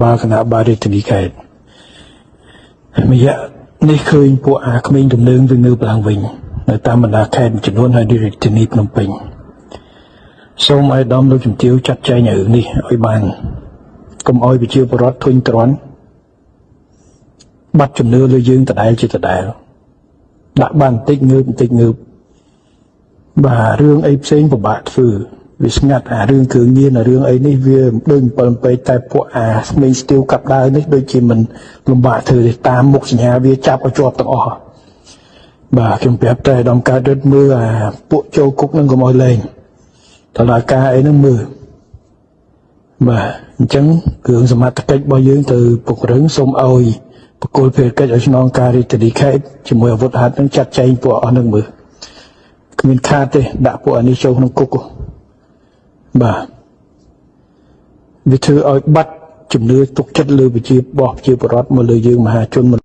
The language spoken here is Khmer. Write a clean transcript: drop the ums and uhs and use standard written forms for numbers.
បាលគណៈបាលរាជធានីខេត្តមយៈនេះឃើញពួកអាក្មេងទំនើងវាងើបឡើងវិញនៅតាមបណ្ដាខេត្តមួយចំនួនហើយរាជធានីភ្នំពេញសូមឲ្យឧត្តមលោកជំទាវចាត់ចែងរឿងនេះឲ្យបានកុំឲ្យប្រជាពលរដ្ឋធុញទ្រាន់បាត់ជំនឿលើយើងដដែលជាដដែលដាក់បានបន្តិចងើបបន្តិចងើបបាទរឿងអីផ្សេងពិបាកធ្វើវាស្ងាត់អារឿងគ្រឿងញៀនអារឿងអីនេះវាដូចអំពិលអំពែកតែពួកអាស្មេងស្ទាវកាប់ដើរនេះដូចជាមិនលំបាកធ្វើទេតាមមុខសញ្ញាវាចាប់ឲ្យជាប់ទាំងអស់បាទខ្ញុំប្រាប់តែដល់កើតរឹតមើលអាពួកចូលគុកនឹងកុំឲ្យលែងតឡាការអីហ្នឹងមើលបាទអញ្ចឹងគ្រឿងសមត្ថកិច្ចរបស់យើងទៅពង្រឹងសូមឲ្យបកគលភារកិច្ចឲ្យស្នងការរាជធានីខេត្តជាមួយអាវុធហត្ថនឹងចាត់ចែងពួកអស់នឹងមើលគ្មានខាតទេដាក់ពួកអានេះចូលក្នុងគុកបាទវាធ្វើឲ្យបាត់ជំនឿទុកចិត្តលើប្រជាបោះប្រជាពលរដ្ឋមកលើយើងមហាជន។